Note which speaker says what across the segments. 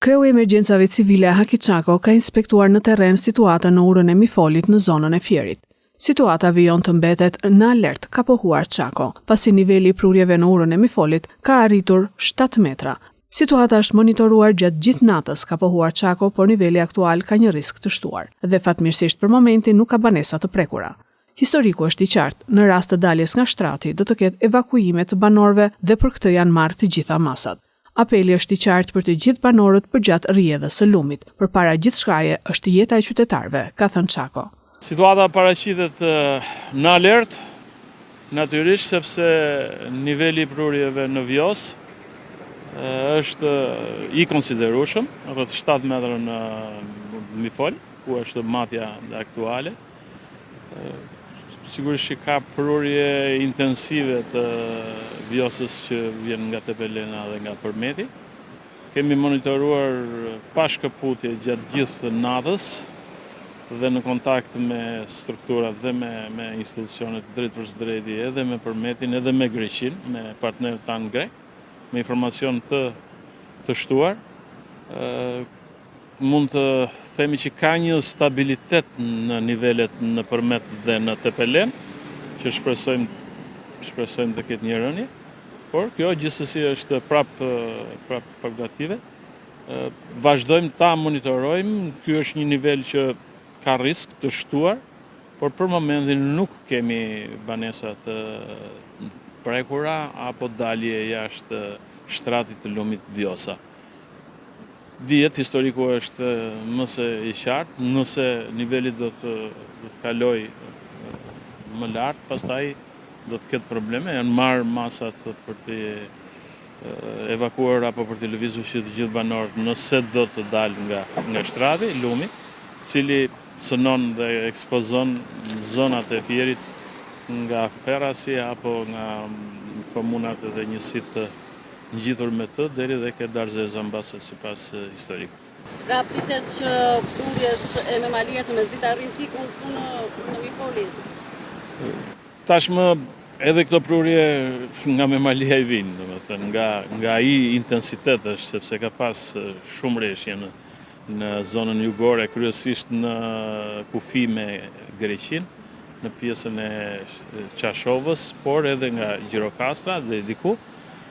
Speaker 1: Kreu i Emergjencave Civile Haki Çako ka inspektuar në terren situatën në urën e Mifolit në zonën e Fierit. Situata vijon të mbetet në alert, ka pohuar Çako, pasi niveli i prurjeve në urën e Mifolit ka arritur 7 metra. Situata është monitoruar gjatë gjithë natës, ka pohuar Çako, por niveli aktual ka një risk të shtuar. Dhe fatmirësisht për momentin nuk ka banesa të prekura. Historiku është i qartë, në rast të daljes nga shtrati do të ketë evakuime të banorëve dhe për këtë janë marrë të gjitha masat. Apeli është i qartë për të gjithë banorët përgjatë rrjedhës së lumit. Përpara gjithçkaje është jeta e qytetarëve, ka thënë Çako.
Speaker 2: Situata paraqitet në alert, natyrisht sepse niveli i prurjeve në Vjosë është i konsiderueshëm, rreth 7 metra në Mifol, ku është matja aktuale. Sigurisht që ka prurje intensive të Vjosës që vjen nga Tepelena dhe nga Përmeti. Kemi monitoruar pa shkëputje gjatë gjithë natës dhe në kontakt me strukturat dhe me, me institucionet drejtpërsëdrejti edhe me Përmetin edhe me Greqinë, me partnerët tanë grekë, me informacion të, të shtuar. Mund të themi që ka një stabilitet në nivelet në Përmet dhe në Tepelenë, që shpresojmë shpresojmë të ketë një rënie, por kjo gjithsesi është prapë prapë fakultative. Vazhdojmë ta monitorojmë, ky është një nivel që ka risk të shtuar, por për momentin nuk kemi banesa të prekura apo dalje jashtë shtratit të lumit Vjosa. Dihet, historiku është më se i qartë, nëse niveli do të do të kalojë më lart, pastaj do të ketë probleme, janë marrë masat për të evakuuar apo për të lëvizur që të gjithë banorët nëse do të dalë nga nga shtrati, lumi, i cili cënon dhe ekspozon zonat e Fierit nga Ferrasi apo nga komunat dhe njësitë ngjitur me të deri dhe ke Darzeza mbase sipas historikut.
Speaker 3: Pra pritet që prurjet e Memaliajt në mesditë arrijnë pikun këtu në në Mifoli?
Speaker 2: Tashmë edhe këto prurje nga Memaliaj vijnë, domethënë nga nga ai intensitet është sepse ka pas shumë reshje në në zonën jugore, kryesisht në kufi me Greqinë, në pjesën e Çashovës, por edhe nga Gjirokastra dhe diku.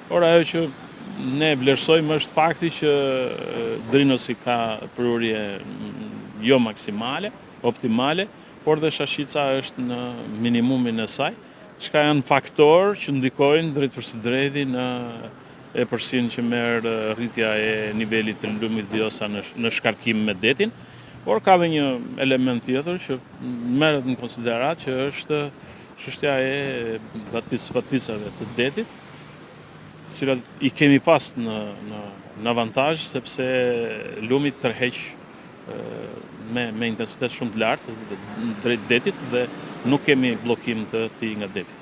Speaker 2: Por ajo që ne vlerësojmë është fakti që Drinosi ka prurje jo maksimale, optimale, por dhe Shashica është në minimumin e saj, çka janë faktorë që ndikojnë drejtpërsëdrejti në epërsinë që merr rritja e nivelit të lumit Vjosa në, në shkarkim me detin, por ka dhe një element tjetër që merret në konsideratë që është Çështja e batic baticave të detit, të cilat i kemi pas në në në avantazh sepse lumi tërheq me me intensitet shumë të lartë drejt detit dhe nuk kemi bllokim të tij nga deti.